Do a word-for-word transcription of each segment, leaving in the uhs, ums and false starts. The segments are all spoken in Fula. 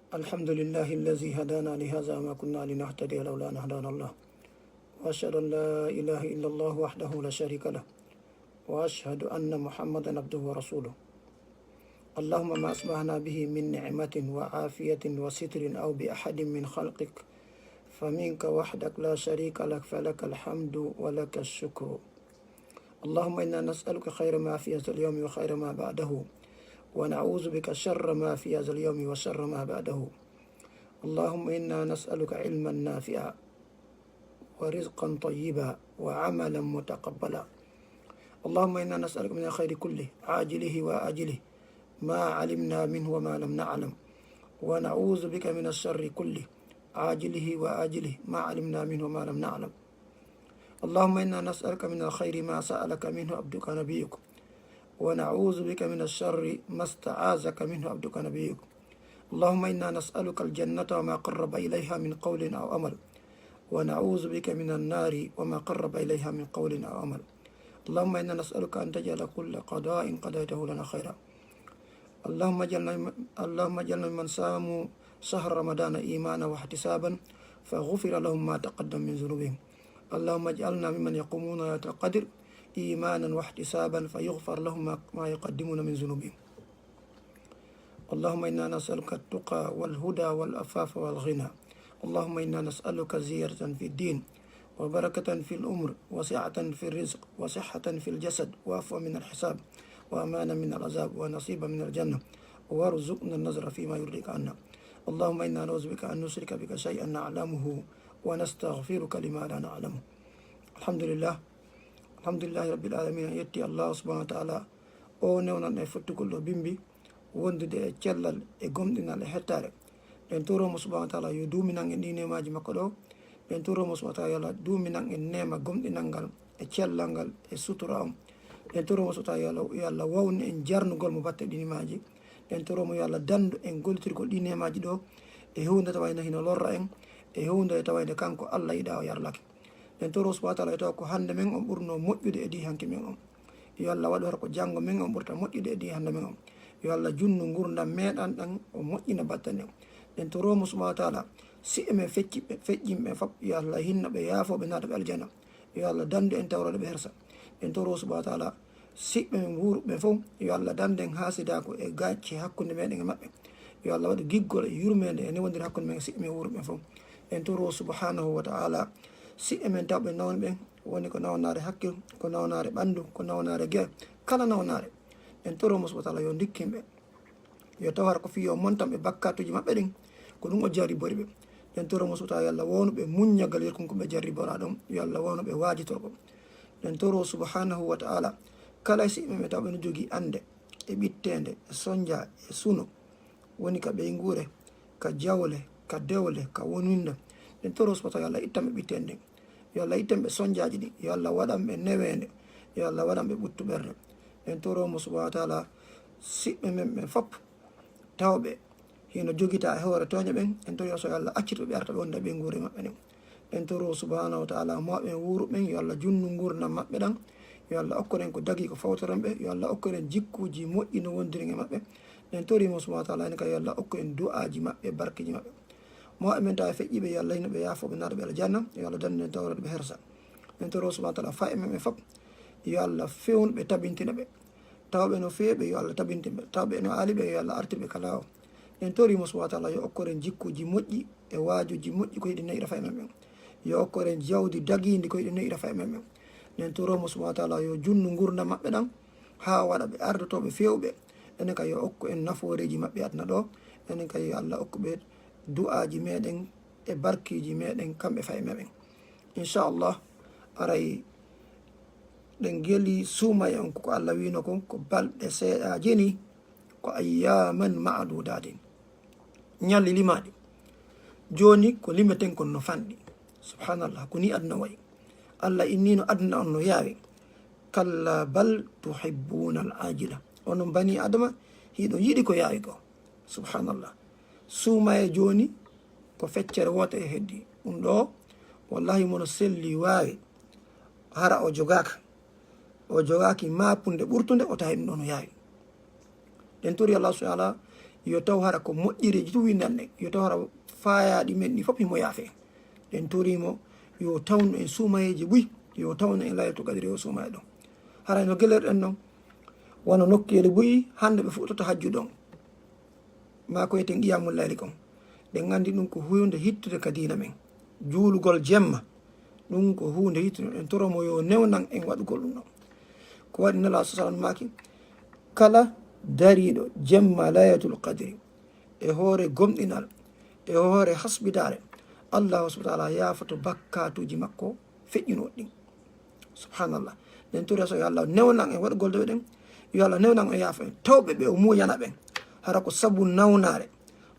الحمد لله الذي هدانا لهذا وما كنا لنهتدي لولا أن هدانا الله. وأشهد أن لا إله إلا الله وحده لا شريك له. وأشهد أن محمدا عبده ورسوله. اللهم ما أصبحنا به من نعمة وعافية وستر أو بأحد من خلقك فمنك وحدك لا شريك لك، فلك الحمد ولك الشكر. اللهم إنا نسألك خير ما في هذا اليوم وخير ما بعده، ونعوذ بك شر ما في هذا اليوم وشر ما بعده. اللهم إنا نسألك علما نافعا ورزقا طيبا وعملا متقبلا. اللهم إنا نسألك من الخير كله عاجله وآجله ما علمنا منه وما لم نعلم، ونعوذ بك من الشر كله عاجله وآجله ما علمنا منه وما لم نعلم. اللهم إنا نسألك من الخير ما سألك منه عبدك نبيك، ونعوذ بك من الشر ما استعاذك منه عبدك نبيك. اللهم إنا نسألك الجنة وما قرب إليها من قول أو عمل، ونعوذ بك من النار وما قرب إليها من قول أو عمل. اللهم إنا نسألك أن تجعل كل قضاء قضيته لنا خيرا. اللهم اجعلنا، اللهم اجعلنا ممن صاموا شهر رمضان إيمانا واحتسابا فغفر لهم ما تقدم من ذنوبهم. اللهم اجعلنا ممن يقومون ليلة القدر إيمانا واحتسابا فيغفر لهم ما، ما يقدمون من ذنوبهم. اللهم إنا نسألك التقى والهدى والعفاف والغنى. اللهم إنا نسألك زيادة في الدين وبركة في العمر وسعة في الرزق وصحة في الجسد وعفوا من الحساب وأمانا من العذاب ونصيبا من الجنة، وارزقنا النظر فيما يرضيك عنا. اللهم إنا نعوذ بك أن نشرك بك شيئا نعلمه ونستغفرك لما لا نعلمه. الحمد لله. الحمد لله رب العالمين. Yetti Allah subhanahu wa ta'ala, o newnanɗo e fottugol ɗo bimbi, wondude e cellal, e gomɗinal, e hettaare. Ɗen toro mo subhanahu wa ta'ala yo duuminan en ɗi neemaaji makko ɗo. Ɗen toro mo subhanahu wa ta'ala yo Allah duuminan en neema gomɗinal ngal, e cellal ngal, e sutura on. Ɗen toro mo subhanahu wa ta'ala yo Allah, yo Allah wawnu en jarnugol mo batte ɗi neemaaji. Ɗen toro mo yo Allah dandu en gollitirgol ɗi neemaaji ɗo e huunde tawayde hino lorra en, e huunde tawayde kanko Allah yiɗa o yarlake. Ɗen toro subhanahu wa ta'ala yo taw ko hannde men on ɓurno moƴƴude e ɗi hanki men on. Yo Allah waɗu hara ko janngo men on ɓurta moƴƴude e ɗi hannde men on. Yo Allah junnu ngurndan meɗen ɗan, o moƴƴina batte nden. Ɗen toro mo subhanahu wa ta'ala, siɓɓe men fecci-, feƴƴinɓe ɓen fof, yo Allah hinno ɓe, yaafo ɓe, naata ɓe aljanna. Yo Allah dandu en tawreede ɓe hersa. Ɗen toro subhanahu wa ta'ala, siɓɓe men wuuruɓe ɓen fof, yo Allah dandu en haasidaaku e gacce hakkunde meɗen e maɓɓe. Yo Allah waɗu giggol e yurmeende e newondiral hakkunde men e siɓɓe men wuuruɓe ɓen fof. Ɗen toro subhanahu wa ta'ala, siɓɓe men tawɓe nawni ɓen, woni ko nawnaare hakkil, ko nawnaare ɓanndu, ko nawnaare ge'al, kala nawnaare. Ɗen toro mo subhanahu wa ta'ala yo ndikkin ɓe. Yo taw hara ko fii yo montan ɓe bakkaatuuji maɓɓe ɗin, ko ɗum o jarribori ɓe. Ɗen toro mo subhanahu wa ta'ala yo Allah wownu ɓe muññagal yerkun ko ɓe jarriboraa ɗon, yo Allah wownu ɓe waajitorgol. Ɗen toro subhanahu wa ta'ala, kala e siɓɓe men taw ɓe no jogii annde, e ɓitteende, e sonja, e suno, woni ka ɓeynguure, ka jawle, ka dewle, ka woninde. Ɗen toro subhanahu wa ta'ala yo Allah ittan ɓe ɓitteende nden. Yo Allah ittan ɓe sonjaaji ɗin. Yo Allah waɗan ɓe neweende. Yo Allah waɗan ɓe ɓuttu ɓernde. Ɗen toro mo subhanahu wa ta'ala siɓɓe men ɓen fof tawɓe hino jogitaa e hoore tooñe ɓen. Ɗen toro yo Allah accito ɓe arta ɓe wonda ɓeynguure maɓɓe nden. Ɗen toro subhanahu wa ta'ala mawɓe ɓen wuuruɓe ɓen, yo Allah junnu ngurndan maɓɓe ɗan. Yo Allah okku en ko dagii ko fawtoren ɓe. Yo Allah okku en jikkuuji moƴƴi no wondiren e maɓɓe. Ɗen tori mo subhanahu wa ta'ala, enen kadi yo Allah okku en du'aaji maɓɓe, barkeeji maɓɓe. Mawɓe men taw feƴƴiiɓe, yo Allah hino ɓe, yaafo ɓe, naata ɓe aljanna. Yo Allah dandu en tawreede ɓe hersa. Ɗen toro subhanahu wa ta'ala fa'e men ɓe fof, yo Allah fewnu ɓe, tabintina ɓe. Tawɓe no feewi ɓe, yo Allah tabintin ɓe. Tawɓe no aali ɓe, yo Allah artir ɓe ka laawol. Ɗen tori mo subhanahu wa ta'ala yo okku en jikkuuji moƴƴi e waajuuji moƴƴi ko hiɗen ne'ira fa'e men ɓen. Yo okku en jawdi dagiindi ko hiɗen ne'ira fa'e men ɓen. Ɗen toro mo subhanahu wa ta'ala yo junnu ngurndan maɓɓe ɗan, haa waɗa ɓe ardotooɓe feewɓe. Enen kadi yo okku en nafooreeji maɓɓe aduna ɗo. Enen kadi yo Allah okku ɓe du'aaji meɗen e barkeeji meɗen kamɓe fa'e men ɓen. Inchallah, aray ɗen geli suumaye on ko Allah wiino kon, ko balɗe seeɗaaje ni, ko ayyaman ma'dudatin. Ñalli limaaɗi. Jooni ko limeten kon no fanɗi. Subhanallah, ko ni aduna wayi. Allah innino aduna on no yaawi. Kalla bal tuhibbuna al ajila. Onon bani Adama, hiɗon yiɗi ko yaawi ko. Subhanallah. Suumaye jooni ko feccere wootere heddi. Ɗum ɗo, wallahi mono selli waawi. Hara o jogaaka. O jogaaki maapunde ɓurtunde, o tawi ɗum ɗo no yaawi. Ɗen tori Allah subhanahu wa ta'ala, Yo taw hara ko moƴƴereeji tun winndan ɗen. Yo taw hara faayaaɗi men ɗi fof himo yaafee. Ɗen tori mo yo tawnu en suumayeeji buy, yo tawnu en Laylatul Qadri o suumaye ɗon. Haray no gelirɗen non, wano nokkeeli buy hannde ɓe fuɗɗoto hajju ɗon. Maa ko wiyeten qiyamul layli kon. Ɗen anndi ɗun ko huunde hittude ka diina men. Juulugol jemma, ɗun ko huunde hittude. En toro mo yo newnan en waɗugol ɗun ɗon. Ko waɗi Nelaaɗo sallallahu alayhi wa sallam maaki, kala dariiɗo jemma Laylatul Qadri, e hoore gomɗinal, e hoore hasbidaare, Allahu subhanahu wa ta'ala yaafoto bakkaatuuji makko feƴƴunooɗi ɗin. Subhanallah. Ɗen tori so yo Allah newnan en waɗugol dewe ɗen, yo Allah newnan en yaafo en. Tawɓe ɓe o muuyana ɓen, hara ko sabu nawnaare,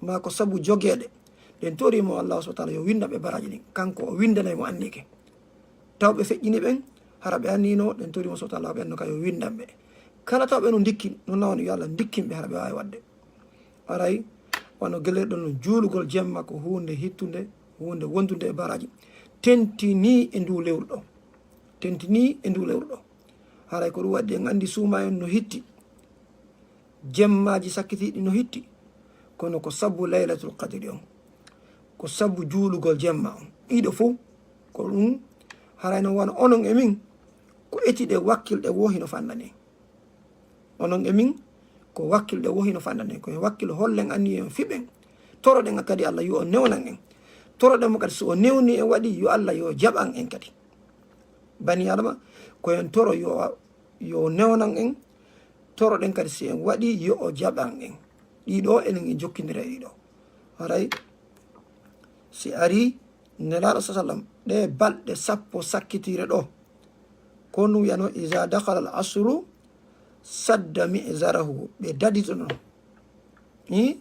maa ko sabu jogeede. Ɗen tori mo Allahu subhanahu wa ta'ala yo winndan ɓe baraaji ɗin. Kanko o winndanay mo annike. Tawɓe feƴƴini ɓen, hara ɓe annino, ɗen tori mo subhanahu wa ta'ala ɓen no ka yo winndan ɓe. Kala tawɓe no ndikki, no nawani yo Allah ndikkin ɓe hara ɓe waawi waɗde. Haray wano gelirɗon no juulugol jemma ko huunde hittunde, huunde wondunde e baraaji. Tentinii e ndu lewru ɗo. Tentinii e ndu lewru ɗo. Haray ko ɗun waɗi en anndi suumaye on no hitti. Jemmaaji sakkitiiɗi no hitti. Kono ko sabu Laylatul Qadri on. Ko sabu juulugol jemma on. Ɗiɗo fow ko ɗun. Haray non wano onon e min ko etiɗe wakkilɗe wo hino fannani en. Onon e min ko wakkilɗe wo hino fannani en. Ko en wakkilo hollen anniye on fiɓen. Toroɗen kadi Allah yo o newnan en. Toroɗen mo kadi so o newni en waɗi yo Allah yo jaɓan en kadi. Bani Adama, ko en toro yo, yo newnan en. Toroɗen kadi si en waɗi yo o jaɓan en. Ɗiɗo enen e jokkindira e ɗiɗo. Haray si ari Nelaaɗo sa sallam ɗe balɗe sappo sakkitiire ɗo, ko ɗun wiyano, iza dakhala al asru sadda mi'zarahu, ɓe daditono. I?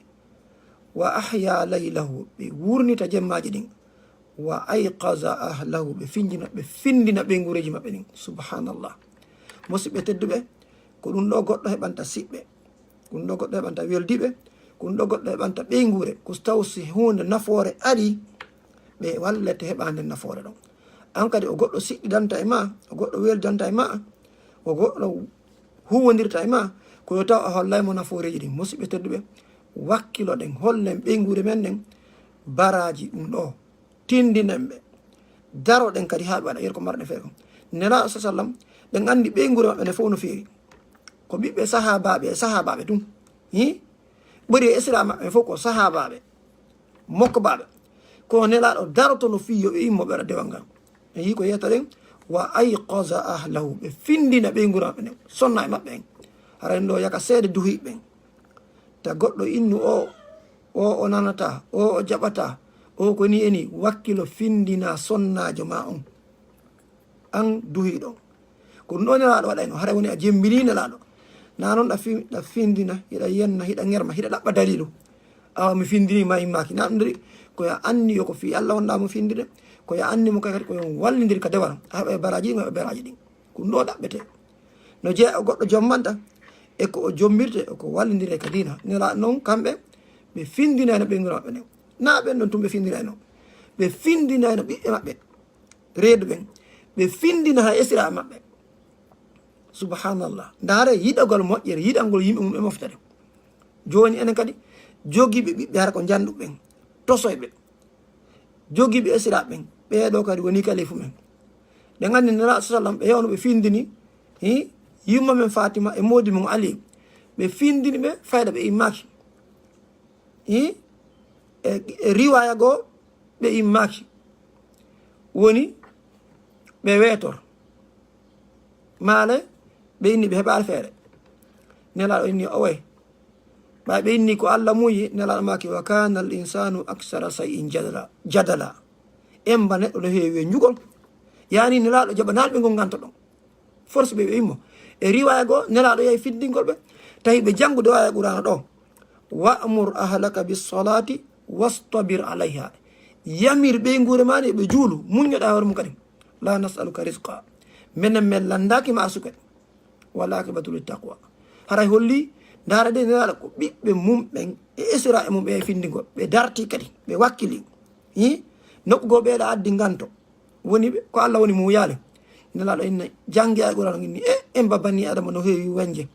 Wa ahya laylahu, ɓe wurnita jemmaaji ɗin. Wa ayqaza ahlahu, ɓe findina, ɓe findina ɓeynguureeji maɓɓe ɗin. Subhanallah. Musidɓe tedduɓe, ko ɗun ɗo goɗɗo heɓanta siɓɓe. Ko ɗun ɗo goɗɗo heɓanta weldiiɓe. Ko ɗun ɗo goɗɗo heɓanta ɓeynguure. Ko taw si huunde nafoore ari, ɓe wallete heɓa nden nafoore ɗon. An kadi o goɗɗo siɗɗidanta e ma, o goɗɗo weldanta e ma, o goɗɗo huwwondirta e ma, ko yo taw a hollay mo nafooreeji ɗin. Musidɓe tedduɓe, wakkiloɗen, hollen ɓeynguure men nden baraaji ɗun ɗo. Tindinen ɓe. Daroɗen kadi haa ɓe waɗa, yeru ko marɗen feere kon. Nelaaɗo sa sallam, ɗen anndi ɓeynguure maɓɓe nde fow no feeri. Ko ɓiɓɓe sahaabaaɓe e sahaabaaɓe tun. Hi? Ɓuri e esira maɓɓe fow ko sahaabaaɓe. Mokko baaɓe. Ko Nelaaɗo daroto no fii yo ɓe immo ɓe waɗa dewal ngal. En yii ko yetta ɗen, wa ayqaza ahlahu, ɓe findina ɓeynguure maɓɓe nden, sonna e maɓɓe en. Haray ɗo yaka seede duhiiɓe ɓen. Ta goɗɗo innu o, o o nanata, o o jaɓata, o ko ni e ni, wakkilo findina sonnaajo ma on. An duhiiɗo. Ko ɗun ɗo Nelaaɗo waɗayno, haray woni a jemmbinii Nelaaɗo. Na non ɗa fi-, ɗa findina, hiɗa yenna, hiɗa ŋerma, hiɗa ɗaɓɓa daliilu. Awa mi findinii ma immaaki. Na ɗun dari, ko yo anniyo ko fii Allah wonɗaa mo findinde, ko yo anni mo kadi ko yo on wallindir ka dewal. A heɓa e baraaji ɗin, a heɓa e baraaji ɗin. Ko ɗun ɗo ɗaɓɓete. No jeeya o goɗɗo jommbanta, e ko o jommbirte, e ko wallindire ka diina. Nelaaɗo non kamɓe, ɓe findinayno ɓeynguure maɓɓe nden. Na ɓen ɗon tun ɓe findinayno. Ɓe findinayno ɓiɓɓe maɓɓe. Reedu ɓen, ɓe findina hay esira maɓɓe. Subhanallah. Ndaare yiɗagol moƴƴere, yiɗangol yimɓe mum e moftere. Jooni enen kadi, jogiiɓe ɓiɓɓe hara ko njannduɓe ɓen, tosoyɓe. Jogiiɓe esiraaɓe ɓen, ɓee ɗo kadi woni kalifu men. Ɓe nganndi Nelaaɗo sallam, ɓe yewno ɓe findini, hi, yumma men Fatima e moodi mum Ali. Ɓe findini ɓe, fayda ɓe immaaki. Hi, e, e riwaaya goo, ɓe immaaki. Woni ɓe weetor. Maale, ɓe inni ɓe heɓaali feere. Nelaaɗo inni, owe. Ɓay ɓe inni ko Allah muyi, Nelaaɗo maaki, wa kana al insanu aksara shay'in jadala, jadala. Emba neɗɗo no heewi weññugol. Yani Nelaaɗo jaɓanaali ɓe ngol nganto ɗon. Force ɓe ɓe immo. E riwaaya goo, Nelaaɗo yahi fiddingol ɓe, tawi ɓe janngude aaya Qur'aana ɗo. Wa'mur ahlaka bis salati wastabir alayha. Yamir ɓeynguure maa nde ɓe juulu, muññoɗaa hoore mum kadi. La nas'aluka rizqa. Menen men lanndaaki ma arsuke. Wal aqibatu lit taqwa. Haray holli, ndaara de Nelaaɗo ko ɓiɓɓe mum ɓen e esira e mum ɓe yahi findingol. Ɓe darti kadi, ɓe wakkili. Hi? Nokku goo ɓeeɗa addi nganto. Woni ɓe, ko Allah woni muuyaale. Nelaaɗo inna janngi ay Qur'aana inni, e, en ba bani Adama no heewi weñje,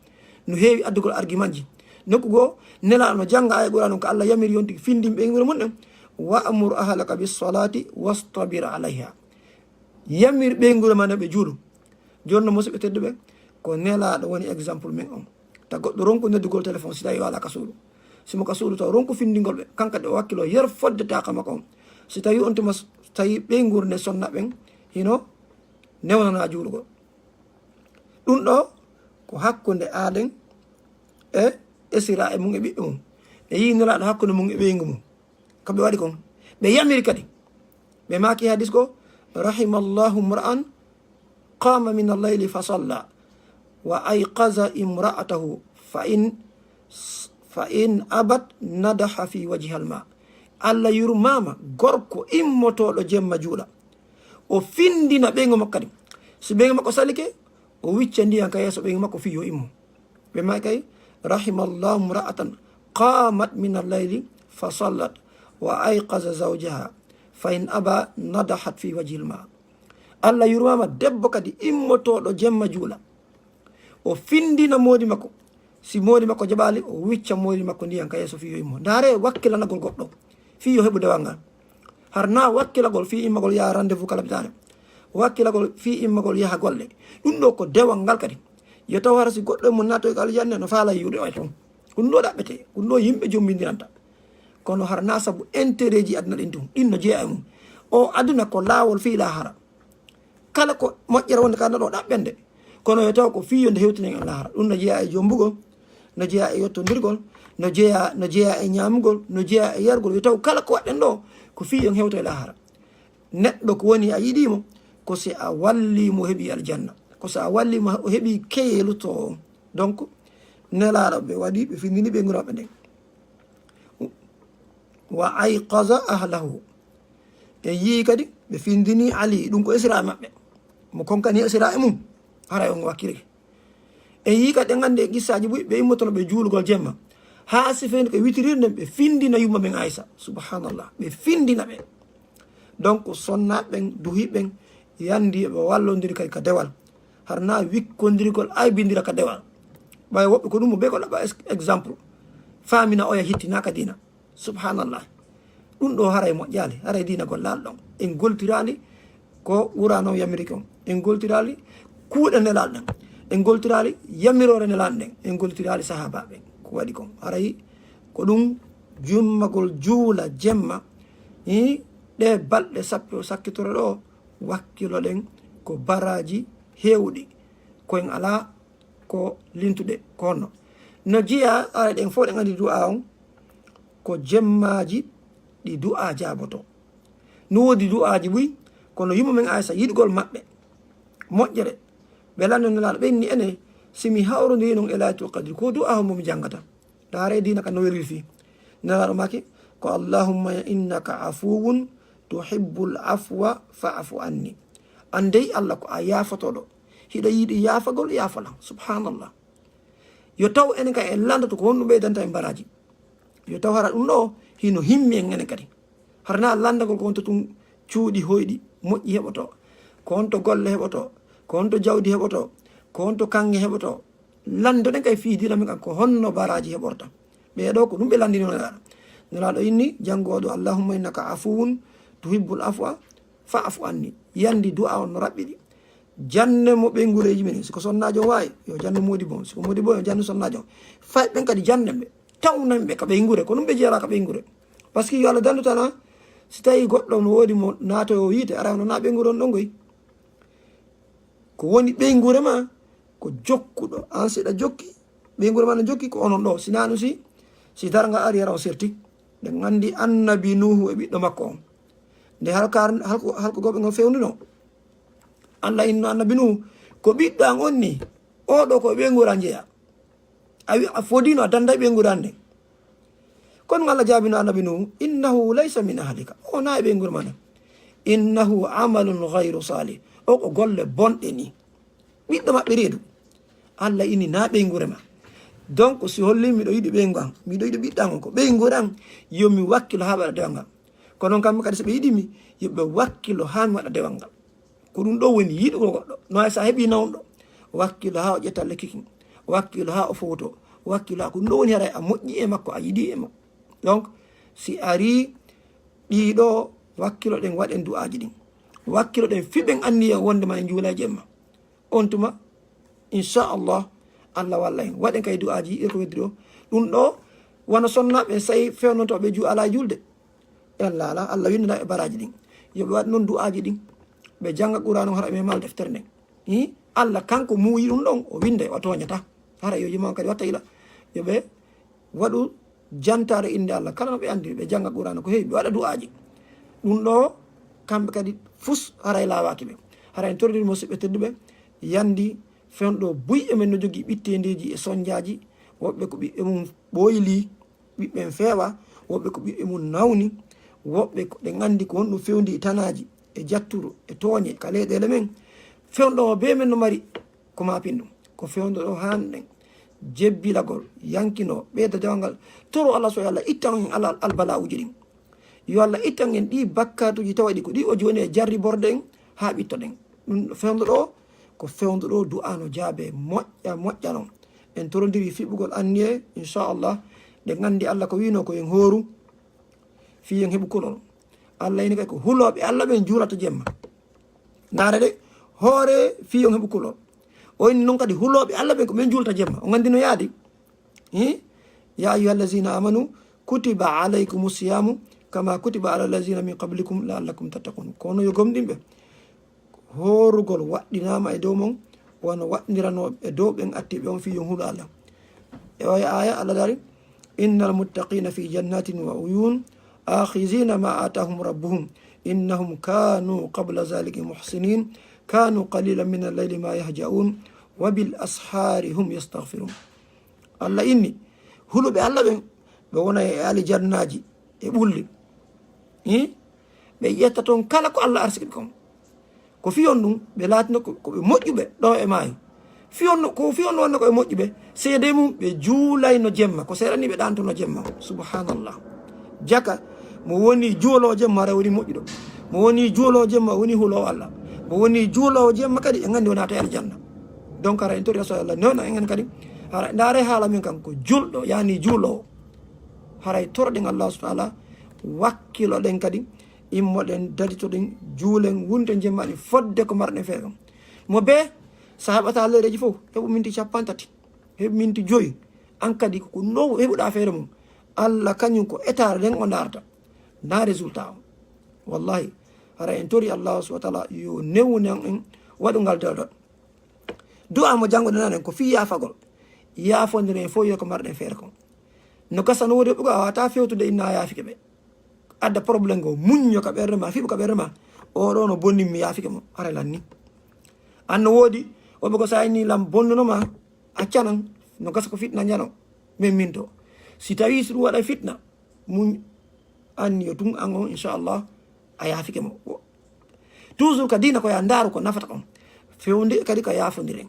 no heewi addugol argumentji, Nokku goo, Nelaaɗo no jannga aaya Qur'aana on, ko Allah yamiri yonti findin ɓeynguure mum ɗen, "Wa'mur ahlaka bis-salaati wastabir alayha." Yamir ɓeynguure ma no ɓe juulu. Jooni no, musidɓe tedduɓe, ko Nelaaɗo woni exemple men on. Ta goɗɗo ronku noddugol téléphone si tawi o alaa ka suudu. Si mo ka suudu taw, ronku findingol ɓe. Kanka de o wakkilo yer fodde taaka makko on. Si tawi on tuma s-, tawi ɓeynguure nde sonna ɓen, hino newnana juulugol. Ɗum ɗo ko hakkunde aaden e esiraaɓe mum e ɓiɓɓe mum. Ɓe yii Nelaaɗo hakkunde mum e ɓeyngu mum. Ko ɓe waɗi kon. Ɓe yamiri kadi. Ɓe maaki hadis ko, "Rahimallahu mra'an qama min al-layli fa salla, wa ayqaza imra'atahu, fa in, fa in abat nadaha fi wajhihal ma." Allah yurmaama gorko immotooɗo jemma juula. O findina ɓeyngu makko kadi. Si ɓeyngu makko salike, o wicca ndiyan ka yeeso ɓeyngu makko fii yo immo. Ɓe maaki kay, "Rahimallahu mra'atan qamat min al-layli fa sallat wa ayqaza zawjaha, fa in aba nadahat fi wajhihal ma." Allah yurmaama debbo kadi immotooɗo jemma juula. O findina moodi makko. Si moodi makko jaɓaali, o wicca moodi makko ndiyan ka yeeso fii yo immo. Ndaare wakkilanagol goɗɗo fii yo heɓu dewal ngal. Har na wakkilagol fii immagol yaha rendez-vous ka lapitaane. Wakkilagol fii immagol yaha golle. Ɗum ɗo ko dewal ngal kadi. Yo taw hara si goɗɗo e mum naatoy ko aljanna no faala yiwde oya toon. Ɗum ɗo ɗaɓɓete. Ɗum ɗo yimɓe jombindiranta. Kono har na sabu intérêt ji aduna ɗin tun. Ɗin no jeeya e mum. O aduna ko laawol fii laahara. Kala ko moƴƴere wonde ka ɗo ɗaɓɓende. Kono yo taw ko fii yo nde hewtinen e laahara. Ɗum no jeeya e jombugol, no jeeya e yottondirgol, no jeeya, no jeeya e ñaamugol, no jeeya e yargol. Yo taw kala ko waɗɗen ɗo, ko fii yo en hewto e laahara. Neɗɗo ko woni a yiɗii mo, ko si a wallii mo heɓi aljanna. Ko si a wallii mo o heɓi keyeluto on. Donc, Nelaaɗo ɓe waɗi, ɓe findini ɓeynguure maɓɓe nden. Wa ayqaza ahlahu. En yii kadi, ɓe findini Ali, ɗum ko esira e maɓɓe. Mo konkani esira e mum, haray on wakkirike. En yii kadi, en anndi e qissaaji buy, ɓe immotono ɓe juulugol jemma. Haa si fewndo ko witirirde, ɓe findina yumma men Aysa. Subhanallah. Ɓe findina ɓe. Donc, sonnaaɓe ɓen, duhiiɓe ɓen, yandi ɓe wallondiri kadi ka dewal. Har na wikkondirgol aybindira ka dewal. Ɓay woɓɓe ko ɗum mo ɓe ko ɗaɓɓa ex-, exemple. Faamina oya hittinaka diina. Subhanallah. Ɗum ɗo haray moƴƴaali, haray diina gollaali ɗon. En goltiraali ko Qur'aana on yamiri kon. En goltiraali kuuɗe Nelaaɗo ɗen. En goltiraali yamiroore Nelaaɗo nden. En goltiraali sahaabaaɓe ko waɗi kon. Haray ko ɗum jummagol juula jemma, hi, ɗe balɗe sappo sakkitoro ɗo, wakkiloɗen ko baraaji heewɗi. Ko en alaa ko lintude ko honno. No jeyaa, ara ɗen fof ɗen anndi du'a on ko jemmaaji ɗi du'a jaaboto. No woodi du'aaji buy, kono yumma men Aysa yiɗugol maɓɓe moƴƴere. Ɓe lanno Nelaaɗo, ɓe inni enen, si mi hawrondiri non e Laylatul Qadri, ko du'a hombo mi janngata? Ndaare diina ka no weliri fii. Nelaaɗo maaki ko, "Allahumma innaka afuwun tuhibbul afwa fa'fu anni." An dey Allah ko a yaafotooɗo. Hiɗa yiɗi yaafagol, yaafolan. Subhanallah. Yo taw enen kay en landoto ko honɗum ɓeydanta en baraaji. Yo taw hara ɗum ɗo hino himmi en enen kadi. Hara na landagol ko honto tun cuuɗi hoyɗi moƴƴi heɓoto, ko honto golle heɓoto, ko honto jawdi heɓoto, ko honto kaŋŋe heɓoto. Landoɗen kay fii diina men kan ko honno baraaji heɓorta. Ɓee ɗo ko ɗum ɓe landini Nelaaɗo. Nelaaɗo inni janngooɗo, "Allahumma innaka afuwun tuhibbul afwa fa'fu anni." Yandi du'a on no raɓɓiɗi. Janne mo ɓeynguureeji men. Si ko sonnaajo on waawi, yo jannu moodi bon. Si ko moodi bon, yo jannu sonnaajo on. Fay ɓen kadi jannen ɓe. Tawnan ɓe ka ɓeynguure. Ko ɗum ɓe jeera ka ɓeynguure. Parce que yo Allah dandu tan, si tawi goɗɗo no woodi mo naatoyo yiite, ara no na ɓeynguure on ɗon goy. Ko woni ɓeynguure ma, ko jokkuɗo. An si ɗa jokki, ɓeynguure ma no jokki, ko onon ɗo. Si nanu si, si darnga ari, ara on serti. Ɗen anndi annabi Nuuhu e ɓiɗɗo makko on. Nde halkar-, halko-, halkugooɓe ngon fewndino. Allah inno annabi Nuuhu, ko ɓiɗɗo an on ni, oo ɗo ko e ɓeynguure an jeyaa. A wi-, a fodino, a danda e ɓeynguure an nden. Kono Allah jaabino annabi Nuuhu, "Innahu laysa min ahlika." O na e ɓeynguure ma nden. "Innahu amalun ghayru salih." O ko golle bonɗe ni. Ɓiɗɗo maɓɓe reedu. Allah ini na ɓeynguure ma. Donc, si holli miɗo yiɗi ɓeyngu an, miɗo yiɗi ɓiɗɗo an on ko ɓeynguure an, yo mi wakkilo haa waɗa dewal ngal. Kono on kamɓe kadi, so ɓe yiɗi mi, yo ɓe wakkilo haa mi waɗa dewal ngal. Ko ɗum ɗo woni yiɗugol goɗɗo. No hay so a heɓii nawɗo, wakkilo haa o ƴetta lekki kin. Wakkilo haa o fowto. Wakkilo ko ɗum ɗo woni, haray a moƴƴi e makko, a yiɗi e makko. Donc si ari ɗiɗo, wakkilo ɗen waɗen du'aaji ɗin. Wakkilo ɗen fiɓen anniya wonde ma en juula e jemma. On tuma, inchallah, Allah walla en. Waɗen kay du'aaji, ir ko weddiri o. Ɗum ɗo, wano sonnaaɓe, say fewnonto ɓe juu alaa julde. Allah ala, Allah winndana ɓe baraaji ɗin. Yo ɓe waɗ noon du'aaji ɗin. Ɓe jannga Qur'aana on, hara ɓe mal deftere nden. Hi? Allah kanko muuyi ɗum ɗon, o winnda, o tooñata. Hara yo juma on kadi watta ila. Yo ɓe waɗu jantaare innde Allah. Kala no ɓe anndiri, ɓe jannga Qur'aana ko heewi, ɓe waɗa du'aaji. Ɗum ɗo, kamɓe kadi fus haray laawaaki ɓe. Hara en torondiri musiɓɓe tedduɓe, yandi fewndo buy e men no jogii ɓitteendeeji e sonjaaji, woɓɓe ko ɓiɓɓe mum ɓooyli, ɓiɓɓe en feewa, woɓɓe ko ɓiɓɓe mum nawni, woɓɓe ko ɓe nganndi ko honɗum fewndi e tanaaji, e jatturu, e tooñe ka leyɗeele men. Fewndo o bee men no mari ko maapin ɗum. Ko fewndo ɗo haanɗen jebbilagol, yankinoo, ɓeyda dewangal, toro Allah so Allah ittan en ala albala'uuji ɗin. Yo Allah ittan en ɗi bakkaatuuji tawa ɗi ko ɗi o jooni e jarriborde en haa ɓittoɗen. Ɗum fewndo ɗo, ko fewndo ɗo du'aa no jaabe moƴƴa, moƴƴa non. En torondiri fiɓugol anniye, inchallah. Ɗen anndi Allah ko wiino ko en hooru fii en heɓu kulol. Allah ini kay ko hulooɓe Allah ɓen juulata jemma. Ndaare de, hoore fii on heɓu kulol. O inni non kadi hulooɓe Allah ɓen ko ɓen juulta jemma. On anndi no yaadi? Hi? Ya ayyuha allazina amanu, kutiba alaykumu siyamu, kama kutiba ala allazina min qablikum la'allakum tattaqun. Kono yo gomɗinɓe, hoorugol waɗɗinaama e dow mon, wano waɗndiranoo e dow ɓen attiiɓe on fii yo on hulu Allah. E oya aaya, Allah dari, innal muttaqina fi jannatin wa uyun, akhizina ma atahum rabbuhum, innahum kanu qabla zalika muhsinin, kanu qalilan min al-layli ma yahja'un, wa bil ashari hum yastaghfirun. Allah inni, huluɓe Allah ɓen, ɓe wona e alijannaaji, e ɓulli. Hi? Ɓe ƴetta toon kala ko Allah arsiki ɓe kon. Ko fii on ɗum, ɓe laatino ko, ko ɓe moƴƴuɓe ɗo e maayo. Fii on, ko fii on wonno ko ɓe moƴƴuɓe, seedee mum, ɓe juulayno jemma. Ko seeɗa ni ɓe ɗaantono jemma. Subhanallah. Jaka, mo woni juuloowo jemma, hara woni moƴƴuɗo. Mo woni juuloowo jemma, woni huloowo Allah. Mo woni juuloowo jemma kadi, en anndi wona to aljanna. Donc, hara en tori Rasul Allah, newna en kadi. Hara, ndaare haala men kan ko julɗo, yani juuloowo. Haray toroɗen Allah subhanahu wa ta'ala, wakkiloɗen kadi, immoɗen, daditoɗen, juulen, wonten jemmaɗi fodde ko marɗen feere kon. Mo bee, sa heɓata leyɗeeji fof, heɓu minti cappanɗe tati, heɓu minti joyi. An kadi ko no heɓuɗa feere mum. Allah kañum ko état nden o ndaarta. Ndaa résultat o. Wallahi, hara en tori Allah subhanahu wa ta'ala yo newnan en waɗungal dewdal. Du'a mo jannguɗen nanen ko fii yaafagol. Yaafondiren fof yo ko marɗen feere kon. No gasa no woodi heɓugo a waawata fewtude inna a yaafike ɓe. Adda problème go, muñño ka ɓernde ma, fiɓu ka ɓernde ma. O ɗo no bonni mi yaafike mo, hara lanni. An no woodi, woɓɓe ko sa inni lam bonnuno ma, accanan, no gasa ko fitna njano, min minto. Si tawi si ɗum waɗa fitna, muñ, anniyo tun an on, inchallah, a yaafike mo. Toujours ka diina ko ya ndaaru ko nafata on. Fewndi kadi ka yaafondiren.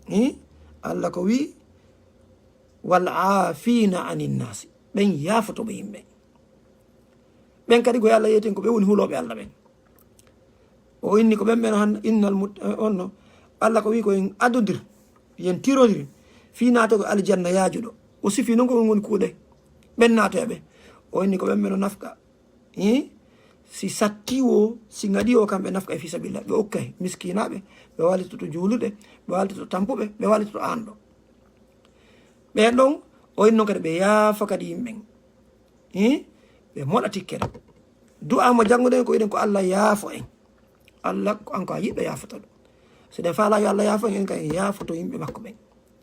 Hi? Allah ko wi, wal aafina anin naasi. Ɓen yaafoto ɓe yimɓe. Ɓen kadi ko Allah yeeten ko ɓe woni hulooɓe Allah ɓen. O inni ko ɓen ɓen han innal mut-, eh, on no. Allah ko wi ko en adondir, yen tirondir, fii naatego aljanna yaajuɗo. O sifi non ko ɗum woni kuuɗe. Ɓen naatoya ɓe. O inni ko ɓen ɓen o nafqa. Hi? Si satti wo, si ngaɗi o kamɓe nafqa e fii sabilillah. Ɓe okkay miskinaaɓe, ɓe wallitoto juuluɓe, ɓe wallitoto tampuɓe, ɓe wallitoto aanɗo. Ɓen ɗon, o inni non kadi ɓe yaafa kadi yimɓen. Hi? Ɓe moɗa tikkere. Du'a mo jannguɗen ko wiɗen ko Allah yaafo en. Allah ko an ko a yiɗɗo yaafotoɗo. So ɗen faala yo Allah yaafo en, en kay en yaafoto yimɓe makko ɓen.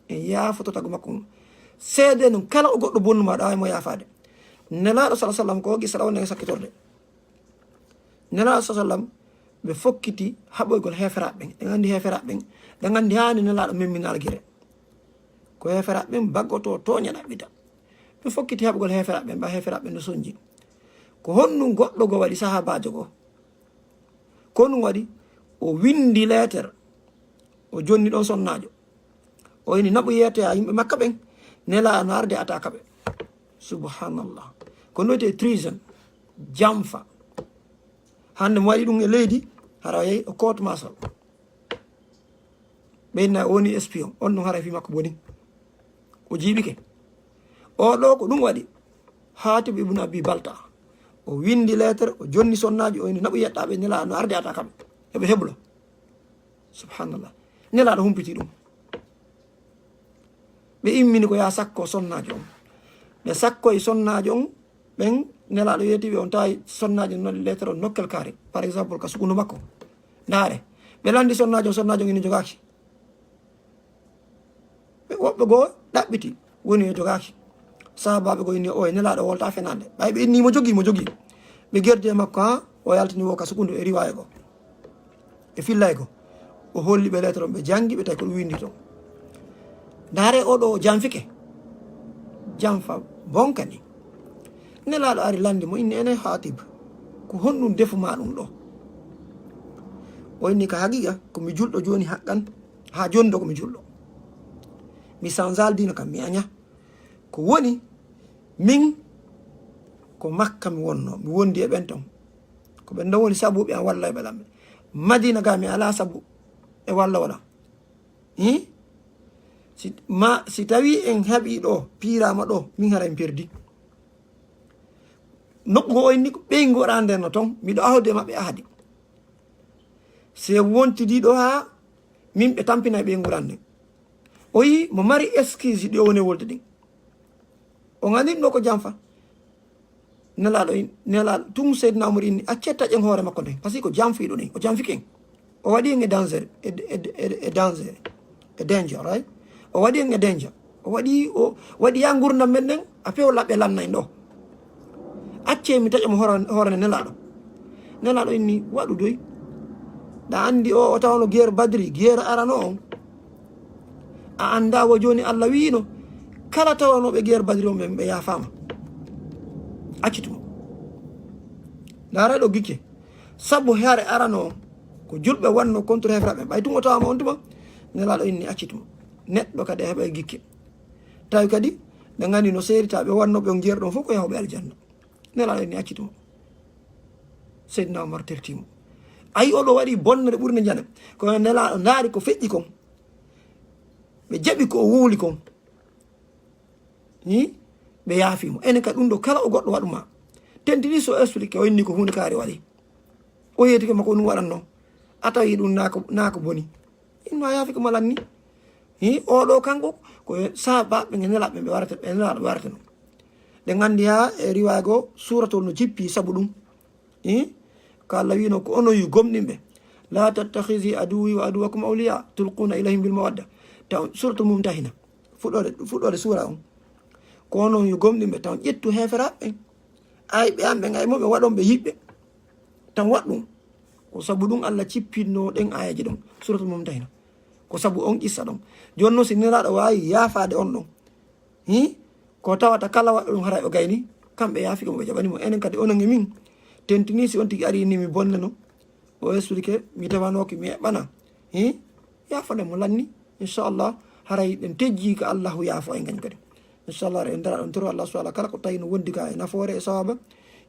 En yaafoto tagu makko ngun. Seede non kala o goɗɗo bonnuma ɗa mo yaafaade. Nelaaɗo sallallahu alaihi wasallam ko o gisa ɗaw nden sakkitorde. Nelaaɗo sallallahu alaihi wasallam ɓe fokkiti haɓoygol heeferaaɓe ɓen. Ɗen anndi heeferaaɓe ɓen. Ɗen anndi haani Nelaaɗo memminal gire. Ko heeferaaɓe ɓen baggoto tooña ɗaɓɓita. Ɓe fokkiti haɓugol heeferaaɓe ɓen, ɓa heeferaaɓe ɓen no sonji. Ko honɗum goɗɗo go waɗi sahaabaajo go? Ko honɗum waɗi? O winndi leeter. O jonni ɗon sonnaajo. O ini naɓu yeete a yimɓe Makka ɓen. Nelaaɗo no arde ataka ɓe. Subhanallah. Ko no wiyetee treason. Jamfa. Hannde mo waɗi ɗum e leydi, hara o yehi o court martial. Ɓe inna o woni espion. On ɗum haray fii makko boni. O jiiɓike. O ɗo ko ɗum waɗi. Hatib ibn Abi Balta. O windi lettre, o jonni sonnaajo, o inni naɓu yeɗɗaaɓe Nelaaɗo no arde ata kamɓe. Heɓe heblo. Subhanallah. Nelaaɗo humpiti ɗum. Ɓe immini ko yaa sakko sonnaajo on. Ɓe sakkoy sonnaajo on, ɓen Nelaaɗo yeeti ɓe on tawi sonnaajo non lettre on nokkel kaari. Par exemple, ka sukundu makko. Ndaare. Ɓe landi sonnaajo on, sonnaajo on ina jogaaki. Ɓe woɓɓe goo ɗaɓɓiti, woni o jogaaki. Sahaabaaɓe goo inni, "O e Nelaaɗo wolta fenaande." Ɓay ɓe inni mo jogii, mo jogii. Ɓe gerdi e makko, haa o yaltini wo ka sukundu e riwaaya goo. E fillay goo. O holli ɓe lettre on, ɓe janngi, ɓe tawi ko ɗum windi ton. Ndaare o ɗo o janfike. Janfa bonka ni. Nelaaɗo ari landi mo inni, "Ene Hatib, ko honɗum defu ma ɗum ɗo?" O inni, "Ka haqiqa, ko mi julɗo jooni haqqan, haa jooni ɗo ko mi julɗo. Mi sanzal diina kam, mi aña. Ko woni, min ko Makka mi wonno, mi wondi e ɓen ton. Ko ɓen ɗon woni sabu ɓe an walla e ɓe lamɓe. Madina ga mi alaa sabu e walla wala." Hi? Si, ma, si tawi en haɓi ɗo, piirama ɗo, min hara en perdi. Nokku ko o inni ko ɓeyngu arande no ton, miɗo ahdude maɓɓe ahdi. Se wontidi ɗo haa min ɓe tampina e ɓeyngu arande. O yi mo mari excuse ɗi o woni wolde ɗin. O gandirno ko janfa. Nelaaɗo in-, Nelaaɗo, tun Seydina Umar inni, "Accee taƴen hoore makko nden, parce que ko janfiiɗo nden, o janfike en. O waɗi en e danger, e, e, e, e danger, e danger, right? O waɗi en e danger. O waɗi, o waɗi yaa ngurndan men nden, a pew laɓɓe lanna en ɗo. Accee mi taƴa mo hoore, hoore nden Nelaaɗo." Nelaaɗo inni, "Waɗu doy. Ɗa andi o, o tawno guerre Badri, guerre arano on. A anndaa wo jooni Allah wi'ino, kala tawanooɓe guerre Badri on ɓen ɓe yaafaama." Accitu mo. Ndaara ɗo gikke. Sabu hare arano on, ko julɓe wanno contre heeferaɓe. Ɓay tun o tawama on tuma, Nelaaɗo inni accitu mo. Neɗɗo kadi e heɓa e gikke. Tawi kadi, ɓe gandi no seerita ɓe wannoɓe on guerre ɗon fof ko yahoɓe aljanna. Nelaaɗo inni accitu mo. Seydina Omar terti mo. Ayi, oɗo waɗi bonnere ɓurnde njane. Kono Nelaaɗo ndaari ko feƴƴi kon. Ɓe jaɓi ko o wowli kon. Hi? Ɓe yaafi mo. Enen ka ɗum ɗo kala o goɗɗo waɗu ma. Tentini so expliqué, o inni ko huunde kaari waɗi. O yeetike mo ko ɗum waɗanno. A tawi ɗum naa ko, naa ko boni. Inno a yaafi ko malanni. Hi? Oɗo kanko, ko sahabaɓe ɓe Nelaaɗo ɓe warata, ɓe Nelaaɗo ɓe warata no. Ɗe gandi ha e riwaago suratol no jippi sabu ɗum. Hi? Ko Allah wino ko onon yo gomɗinɓe. "La tattakhidhi aduwwi wa aduwwakum awliya, tulquna ilayhim bil mawadda." Taw suratul Mumtahina. Fuɗɗoode, fuɗɗoode suura on. Ko onon yo gomɗinɓe, taw ƴettu heeferaɓe ɓen. Ayɓe an ɓen, ay mo ɓe waɗon ɓe yiɓɓe. Tan waɗ ɗum. Ko sabu ɗum Allah cippinno ɗen aayeeje ɗon. Suratul Mumtahina. Ko sabu on qissa ɗon. Jooni noon si Nelaaɗo waawi yaafaade on ɗon. Hi? Ko tawata kala waɗɗo ɗum haray o gayni, kamɓe yaafi ko ɓe jaɓani mo. Enen kadi onon e min. Tentini si on tigi ari ni mi bonne no. O expliqué, mi tewanooki, mi eɓɓana. Hi? Yaafane mo lanni. Inchallah, haray ɗen tejji ko Allahu yaafo en kañum kadi. Inchallah, en dara ɗon toro Allah subhanahu wa ta'ala kala ko tawi no wondi ka e nafoore e sawaba,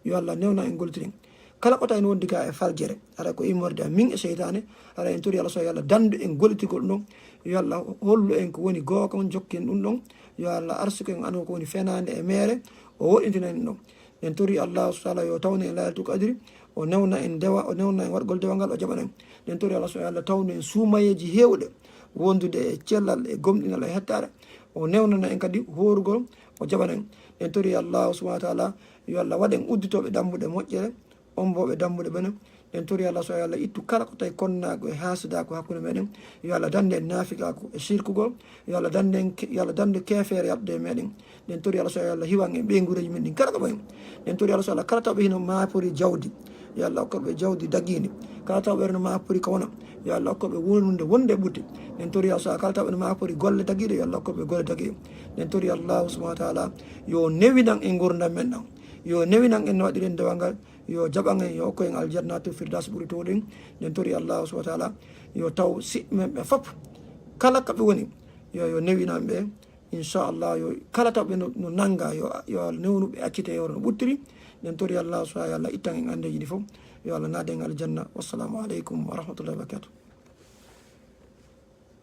yo Allah newna en gollitirɗen. Kala ko tawi no wondi ka e faljere, haray ko immorde e min e seytaane, haray en tori Allah subhanahu wa ta'ala dandu en gollitirgol ɗum ɗon. Yo Allah hollu en ko woni goonga, jokken ɗum ɗon. Yo Allah arsuku en ano ko woni fenaande e meere, o woɗɗintina en ɗum ɗon. En tori Allah subhanahu wa ta'ala yo tawne en Laylatul Qadri, o newna en dewa, o newna en waɗgol dewal ngal, o jaɓana en. En tori Allah subhanahu wa ta'ala tawne en suumayeeji heewɗe, wondude e cellal, e gomɗinal, e hettaare. O newnana en kadi hoorugol, o jaɓana en. En tori Allah subhanahu wa ta'ala yo Allah waɗ en udditooɓe dambuɗe moƴƴere, ommbooɓe dambuɗe bone. En tori Allah subhanahu wa ta'ala ittu kala ko tawi konnaagu e haasidaagu hakkunde meɗen. Yo Allah dande en naafiqaagu e sirkugol. Yo Allah dande en ke-, yo Allah dande keefeere yaɓde e meɗen. Ɗen tori Allah so Allah hiwan en ɓeyguureeji men ɗin kala ko ɓayi. Ɗen tori Allah so Allah kala tawɓe hino maapori jawdi. Yo Allah okkorɓe jawdi dagiindi. Kala tawɓe no maapori ko wona. Yo Allah okkorɓe wonde wonde ɓutti. Ɗen tori Allah so Allah kala tawɓe no maapori golle dagiiɗe. Yo Allah okkorɓe golle dagiiɗe. Ɗen tori Allah subhanahu wa ta'ala yo newinan en ngurdam men ɗam. Yo newinan en no waɗiren dewal ngal. Yo jaɓan en, yo okko en aljannatul firdaus ɓuri towɗen. Ɗen tori Allah subhanahu wa ta'ala yo taw siɓɓe men ɓe fof. Kala ka ɓe woni. Yo, yo newinan ɓe. Inchallah, yo kala tawɓe no, no nannga, yo, yo Allah newnu ɓe accite yewre no ɓuttiri. Ɗen tori Allah, so Allah ittan en anndeeji ɗi fof. Yo Allah naade en aljanna. Wassalamu aleykum wa rahmatullahi wa barakatuh.